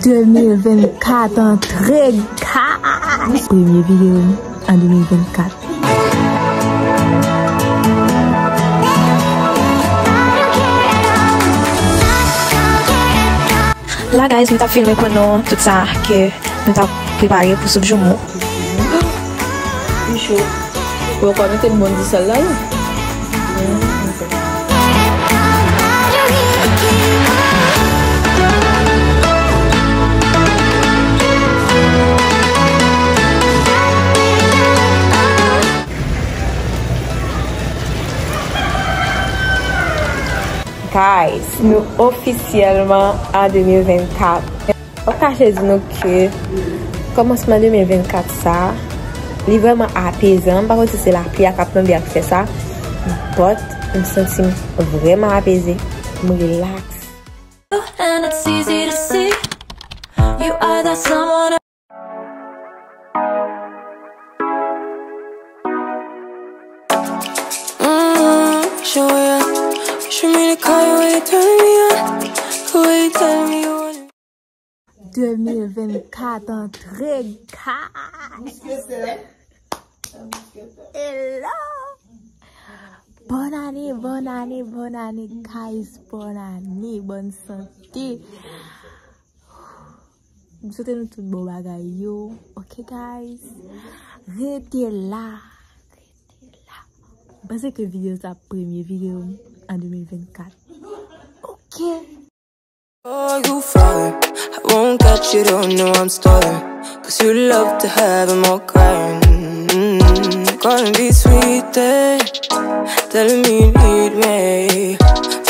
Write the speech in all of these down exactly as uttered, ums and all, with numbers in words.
De mil vennkat antre, guys! Premye videyo m an de mil vennkat. La, guys, m t ap filme pou nou tout sa ke nou t ap prepare pou soup joumou. Li cho. Ou ankò mete bon disèl la, wi. Guys, nou ofisyèlman an de mil vennkat. M p ap kache di nou ke kòmansman de mil vennkat sa, li vrèman apezan. M pa konn si se lapli a k ap tonbe a k fè sa, but m santi m vrèman apeze. M relax. And it's easy to see you are that someone. Mm, show ya. Show me the car, the way you turn me on, the way you tell me you want it. De mil vennkat antre, guys! Hello! Bòn ane, bòn ane, bòn ane, guys, bòn ane, bòn sante. M swete nou tout bon bagay yo. Ok, guys? Rete la. Rete la. M panse ke videyo sa premye videyo m an de mil vennkat. Ok. Oh, you fire. I won't catch you, don't know I'm stalling. 'Cause you love to have 'em all crying. Mm, calling me sweetie. Telling me you need me.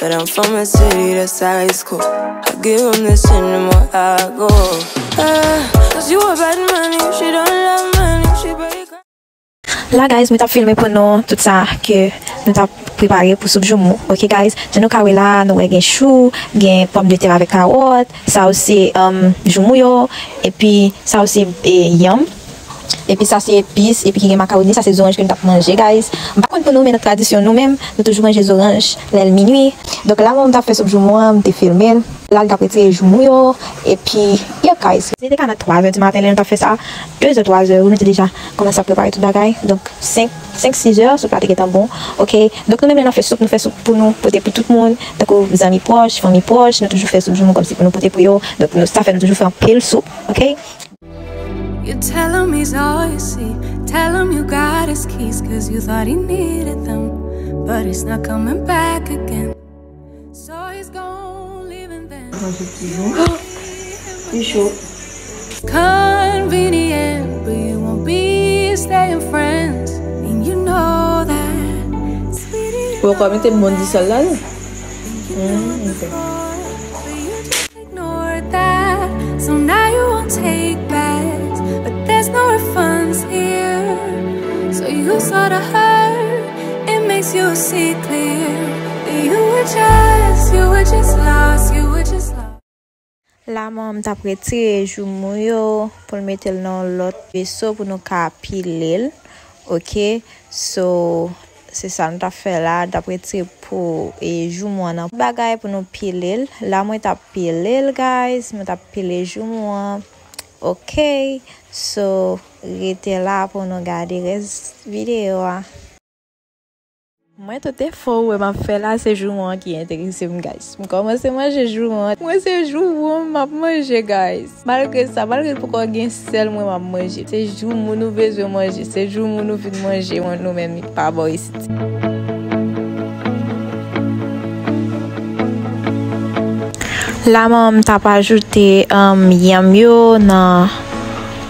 But I'm from a city that's ice cold. I give 'em the same more I go. Ah, 'cause you a bad man, if she don't love money, she break. La, guys, mwen t ap filme pou nou tout sa ke nou t ap prepare pou soup joumou. Ok, guys? Jan nou ka wè la, nou wè gen chou, gen pòmdetè avèk kawòt. Sa yo se, um, joumou yo. Epi sa yo se, e, yanm. Epi sa se epis, epi ki gen makawoni, sa se zoranj ke nou t ap manje, guys. M pa konn pou nou, men nan tradisyon nou menm, nou toujou manje zoranj lè l minui. Donk la, mwen, m t ap fè soup joumou an, m te filme l. La, l t ap retire joumou yo, epi, yeah, guys. Se te ka nan twa zè di maten, lè nou t ap fè sa. De zè, twa zè, nou te deja kòmanse ap prepare tout bagay. Donk, senk, senk, sis zè, soup la te gentan bon. Ok. Donk, nou menm, lè n ap fè soup, nou fè soup pou nou pote pou tout moun. Tankou zanmi pwòch, fanmi pwòch, nou toujou fè soup joumou kòmsi pou nou pote pou yo. Donk, nou, sa fè nou toujou fè anpil soup. Ok. You tell him he's all you see. Tell him you got his keys, 'cause you thought he needed them. But he's not coming back again. So he's gone, leaving them. Manje ti jou. Li cho. Convenient, but you won't be staying friends. And you know that. Sweetie, ou ankò mete bon disèl la, non? Mm, ok. Ignore that. So now you won't take backs, but there's no refunds here. So you saw the hurt, it makes you see clear. You were just, you were just lost, you were just lost. La, manman m t ap retire joumou yo pou l mete l nan yon lòt veso pou nou ka pile l. Ok, so, se sa nou t ap fè la, n t ap retire po, e, joumou an nan bagay pou nou pile l. La, mwen t ap pile l, guys, mwen t ap pile joumou an. Ok, so, rete la pou nou gade rès videyo a. Mwen, tout efò ou wè m ap fè la, se joumou an ki enterese m, guys. M kòmanse manje joumou an. Mwen, se joumou an m ap manje, guys. Malgre sa, malgre l poko gen sèl, mwen, m ap manje. Se joumou nou bezwen manje. Se joumou nou vin manje, nou menm, pa bò isit. La, manman m t ap ajoute, um, yanm yo nan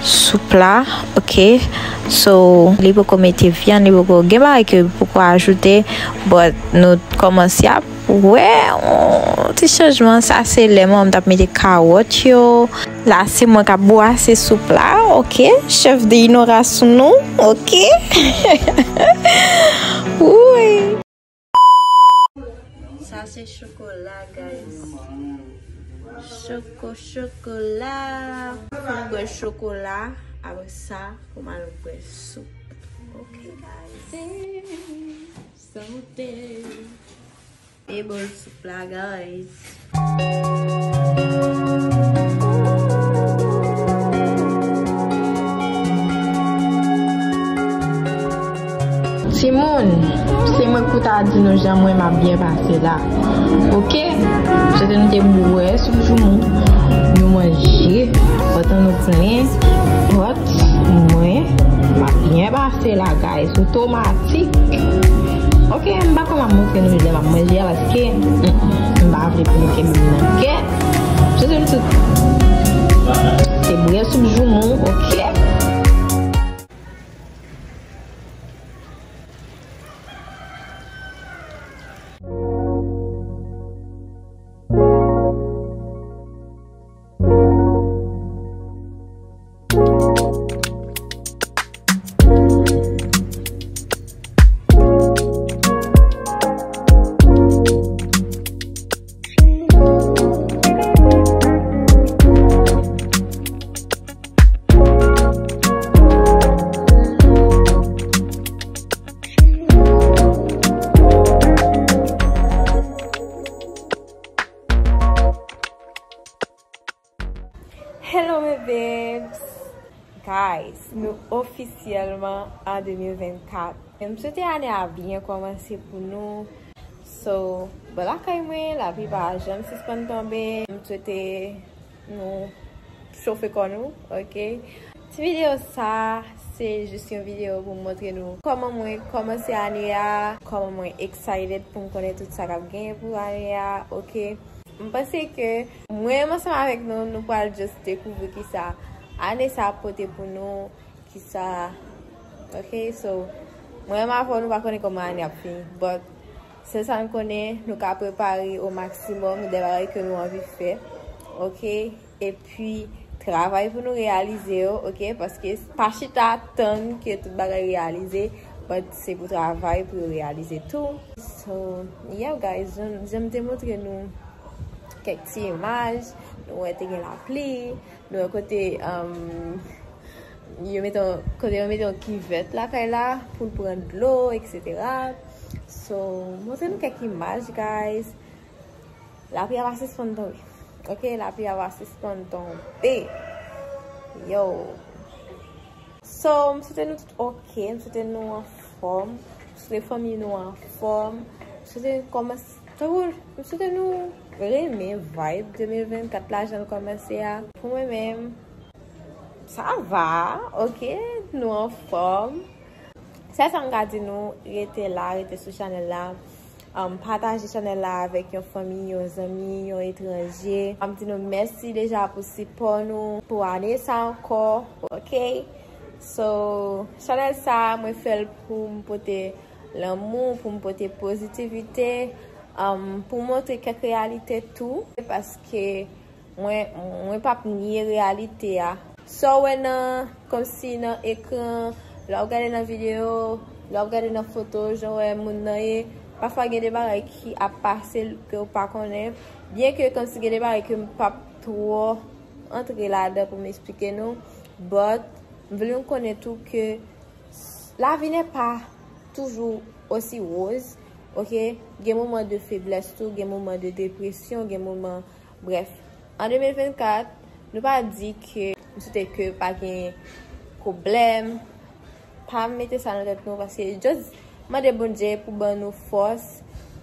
soup la, ok? So, li poko mete vyann, li poko gen bagay ke li poko ajoute, but nou kòmanse ap wè yon ti chanjman. Sa se lè manman m t ap mete kawòt yo. La, se mwen k ap bwase soup la, ok? Chèf de inorasyon nou, ok? Wi. Sa se chokola, guys. Choko, chokola. Fè m bwè chokola. Apre sa, pou m al bwè soup. Ok, guys. Sante. E bòl soup la, guys. Mwen pou ta di nou jan mwen m ap byen pase la. Oke? Jete nou te bwè soup joumou. Nou manje. Pantan nou plen. But mwen, m ap byen pase la, guys. Otomatik. Oke, m pa konn m ap montre nou jan m ap manje a paske, mm, m pa vle pou nou kenbe m nan kè. Jete nou tout te bwè soup joumou, oke? Hello, my babes! Guys, nou ofisyèlman an de mil vennkat. M swete ane a byen kòmanse pou nou. So, bò lakay mwen, lapli pa janm sispann tonbe. M swete nou chofe kò nou, oke? Ti videyo sa, se jis yon videyo pou m montre nou kòman mwen kòmanse ane a, kòman mwen excited pou m konnen tout sa k ap genyen pou ane a, oke? M panse ke mwen menm ansanm avèk nou, nou pral just dekouvri kisa ane sa ap pote pou nou, kisa, oke? So, mwen menm avè w, nou pa konnen kòman ane ap fini, but sèl sa n konnen, nou ka prepare o maksimòm de bagay ke nou anvi fè, oke? Epi, travay pou nou reyalize yo, oke? Paske pa chita tann ke tout bagay reyalize, but se pou travay pou yo reyalize tou. So, yeah, guys, jan, jan m te montre nou kèk ti imaj, nou wè te gen lapli, nou wè kote, um, yo mete yon, kote yo mete yon kivèt lakay la pou l pran dlo, et cetera. So, montre nou kèk imaj, guys. Lapli a pa sispann tonbe. Oke, lapli a pa sispann tonbe. Yo. So, m swete nou tout oke, m swete nou anfòm, m swete fanmi nou anfòm, m swete kòmanse, tankou, m swete nou renmen vibe de mil vennkat la, jan l kòmanse a. Pou mwen menm, sa va, oke, nou anfòm. Sèl sa m ka di nou, rete la, rete sou chanèl la. Um, pataje chanèl la avèk yon fanmi, yon zanmi, yon etranje. M ap di nou mèsi deja pou sipò nou, pou ane sa ankò, oke? So, chanèl sa, mwen fè l pou m pote lanmou, pou m pote pozitivite, um, pou m montre kèk reyalite tou, paske mwen, mwen p ap nye reyalite a. Sa w wè nan, kòmsi nan ekran, lè w ap gade nan videyo, lè w ap gade nan foto, jan w wè moun nan ye, pafwa gen de bagay ki ap pase l ke w pa konnen. Byenke kòmsi gen de bagay ke m p ap twò antre ladan pou m eksplike nou, but m vle nou konnen tou ke lavi n'est pas toujours aussi rose, oke? Gen moman de feblès tou, gen moman de depresyon, gen moman, brèf. An de mil vennkat, nou pa di ke m swete ke pa gen pwoblèm, pa mete sa nan tèt nou, paske just mande Bondye pou ban nou fòs,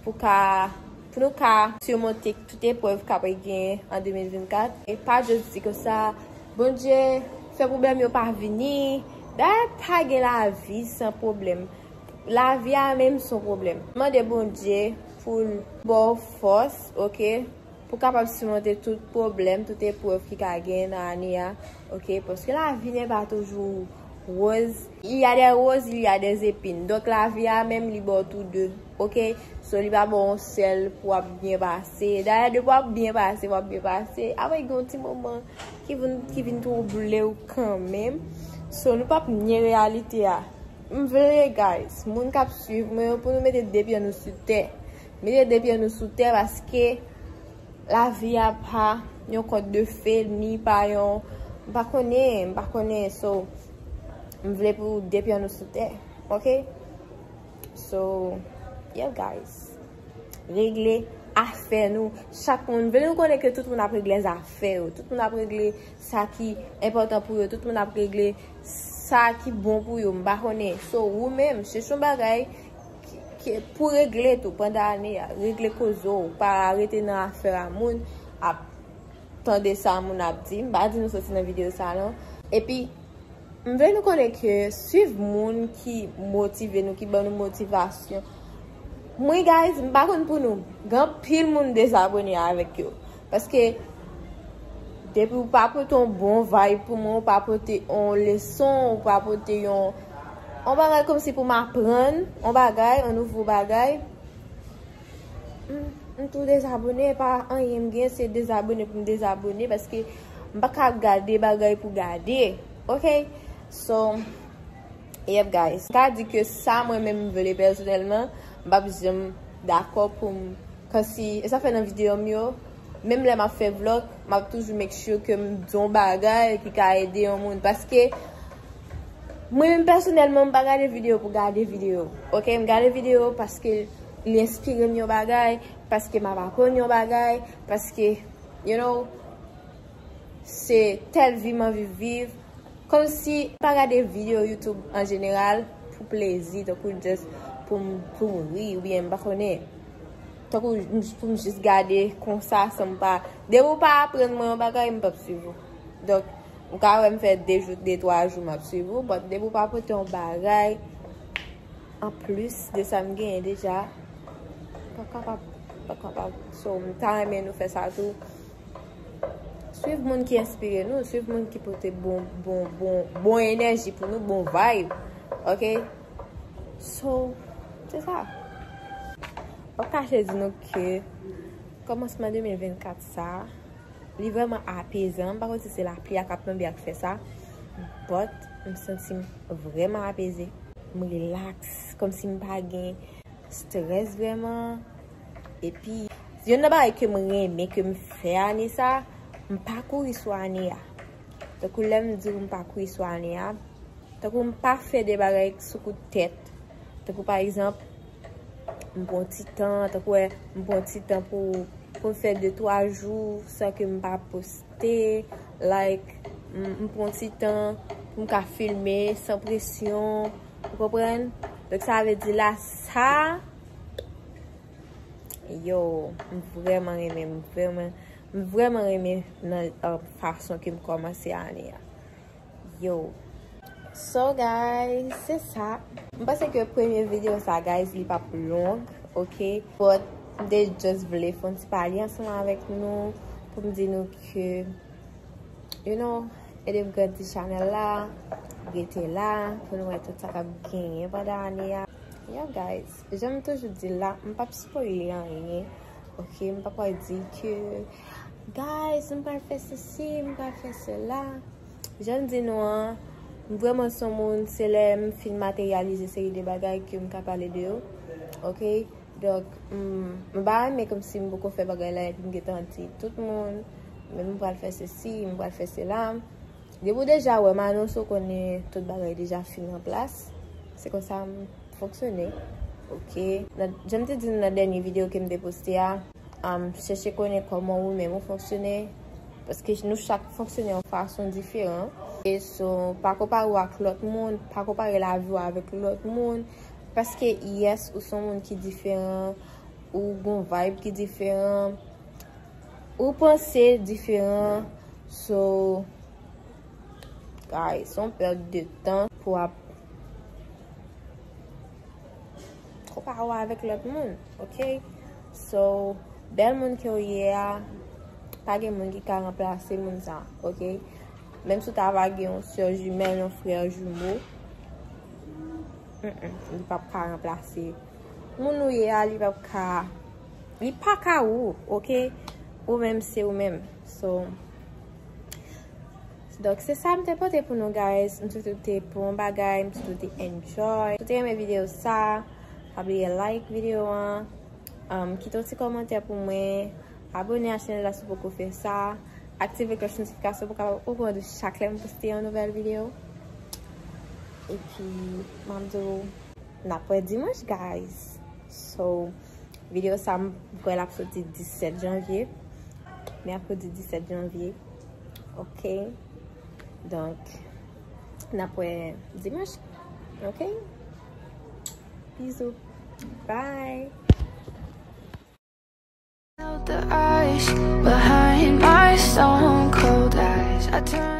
pou ka, pou nou ka simonte tout eprèv k ap genyen an de mil vennkat. E pa just di konsa, Bondye, fè pwoblèm yo pa vini. Dayè, pa gen lavi san pwoblèm. Lavi a menm se yon pwoblèm. Mande Bondye pou l ba w fòs, oke? Pou kapab simonte tout pwoblèm, tout eprèv ki ka genyen nan ane a, oke? Paske la vie n'est pas toujours rose. Il y a des roses, il y a des épines. Donk, lavi a menm, li ba w tou de, oke? So, li pa ba w yon sèl pou w ap byen pase. Dayè, depi w ap byen pase, w ap byen pase. Apre, gen yon ti moman ki vin, ki vin twouble w kanmenm. So, nou p ap nye reyalite a. M vle, guys, moun k ap swiv mwen yo, pou nou mete de pye nou sou tè. Mete de pye nou sou tè paske lavi a pa yon kont de fe, ni pa yon, m pa konnen, m pa konnen, so, m vle pou de pye nou sou tè, oke? So, yeah, guys. Regle afè nou. Chak moun, vle nou konnen ke tout moun ap regle zafè yo. Tout moun ap regle sa ki enpòtan pou yo. Tout moun ap regle sa ki bon pou yo. M pa konnen. So, ou menm, chèche yon bagay ki, Ke pou regle tou pandan ane a, regle koze w, pa rete nan afè a moun, ap tande sa moun ap di. M pa di nou soti nan videyo sa non. Epi, m vle nou konnen ke swiv moun ki motive nou, ki ban nou motivasyon. Mwen, guys, m pa konn pou nou. Gen anpil moun dezabone avèk yo. Paske depi ou pa pote yon bon vibe pou mwen, ou pa pote yon leson, ou pa pote yon, yon bagay kòmsi pou m aprann yon bagay, yon nouvo bagay, m, m tou dezabone. Pa anyen m gen, se dezabone pou m dezabone, paske m pa ka gade bagay pou gade. Ok? So, yep, guys. M ka di ke sa mwen menm m vle pèsonèlman, m p ap janm dakò pou m, kòmsi, e sa fè nan videyo m yo, menm lè m ap fè vlog, m ap toujou make sure ke m di yon bagay ki ka ede yon moun. Paske, mwen menm pèsonèlman, m pa gade videyo pou gade videyo. Ok? M gade videyo paske li enspire m yon bagay, paske m ap aprann yon bagay, paske, you know, se tèl vi m anvi viv. Kòmsi m pa gade videyo YouTube an jeneral pou plezi, tankou just pou m, pou m ri, oubyen m pa konnen. Tankou m, pou m jis gade konsa, san m pa, depi w pa aprann mwen yon bagay, m p ap swiv ou. Donk, ou ka wè m fè de jou, de twa jou m ap swiv ou, but depi w pa pote yon bagay anplis de sa m genyen deja, m p ap kapab, m p ap kapab. So, m ta renmen nou fè sa tou. Swiv moun ki enspire nou, swiv moun ki pote bon, bon, bon, bon enèji pou nou, bon vibe. Ok? So, se sa. M p ap kache di nou ke kòmansman de mil vennkat sa, li vrèman apezan. M pa konn si se lapli a k ap tonbe a k fè sa, but m santi m vrèman apeze. M relax, kòmsi m pa gen strès vrèman. Epi, youn nan bagay ke m renmen ke m fè ane sa, m pa kouri sou ane a. Tankou lè m di w m pa kouri sou ane a, tankou m pa fè de bagay sou kout tèt. Tankou pa egzanp, m pran ti tan, tankou wè, m pran ti tan pou, pou m fè de twa jou san ke m pa poste, like, m, m pran ti tan pou m ka filme san presyon, ou konprann? Donk sa vle di la, sa, yo, m vrèman renmen, m vrèman, m vrèman renmen nan, uh, fason ke m kòmanse ane a. Yo. So, guys, se sa. M panse ke premye videyo sa, guys, li p ap long, ok? But, m te just vle fè yon ti pale ansanm avèk nou, pou m di nou ke, you know, ede m grandi chanèl la, rete la, pou nou wè tout sa k ap genyen pandan ane a. Yo, guys, jan m toujou di l la, m p ap spoile anyen, ok? M pa pral di ke, guys, m pral fè sesi, m pral fè sela. Jan m di nou an, m vrèman se yon moun, se lè m fin materyalize seri de bagay ke m ka pale de yo. Ok? Donk, m, m pa renmen kòmsi m poko fè bagay la epi m gentan di tout moun, men m pral fè sesi, m pral fè sela. Depi w deja wè m anonse w konnen tout bagay deja fin an plas. Se konsa m fonksyone. Ok? Nan, jan m te di nou nan dènye videyo ke m te poste a, um, chèche konnen kòman ou menm ou fonksyone, paske nou chak fonksyone yon fason diferan. E so, pa konpare w ak lòt moun, pa konpare lavi w avèk lòt moun, paske yes, ou se yon moun ki diferan, ou gon vibe ki diferan, ou panse diferan, so, guys, se yon pèt de tan pou ap konpare w avèk lòt moun, ok? So, bèl moun ke w ye a, pa gen moun ki ka ranplase moun sa, ok? Menm si w ta va gen yon sè jimèl, yon frè jimo, mm, mm, li p ap ka ranplase moun ou ye a, li p ap ka, li pa ka ou, ok? Ou menm se ou menm. So, Donk, se sa m te pote pou nou, guys. M swete w te bon bagay, m swete w te enjoy. Si w te renmen videyo sa, pa bliye like videyo an. Um, kite yon ti kòmantè pou mwen. Abone a chanèl la si w poko fè sa. Aktive klòch notifikasyon pou w kapab okouran de chak lè m poste yon nouvèl videyo. Epi, m ap di w, n ap wè dimanch, guys. So, videyo sa, m kwè l ap soti disèt janvye. Mèkredi disèt janvye. Ok. Donk, n ap wè dimanch. Ok. Bizou. Bye. Melt the ice behind my stone cold eyes. I turn